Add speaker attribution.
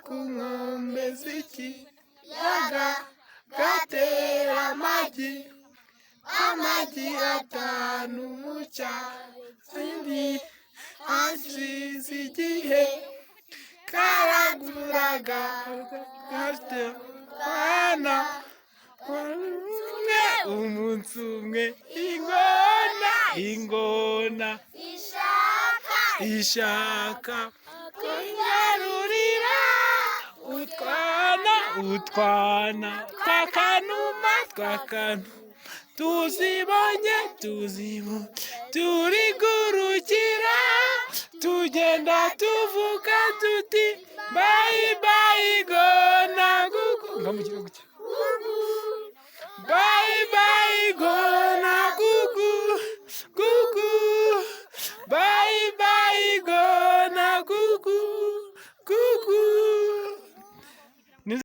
Speaker 1: ku nkombe z'ikiyaga, gatera amagi, amagi 5 mu cyari. Hashize igihe karaguraga gatwana umwe. Umunsi umwe ingona, ingona
Speaker 2: ishaka
Speaker 1: ishaka kwigarurira utwana, utwana twakanuma, twakanuma. Tuzibonye, tuzibonye, turigurukira, tugenda tuvuga tuti: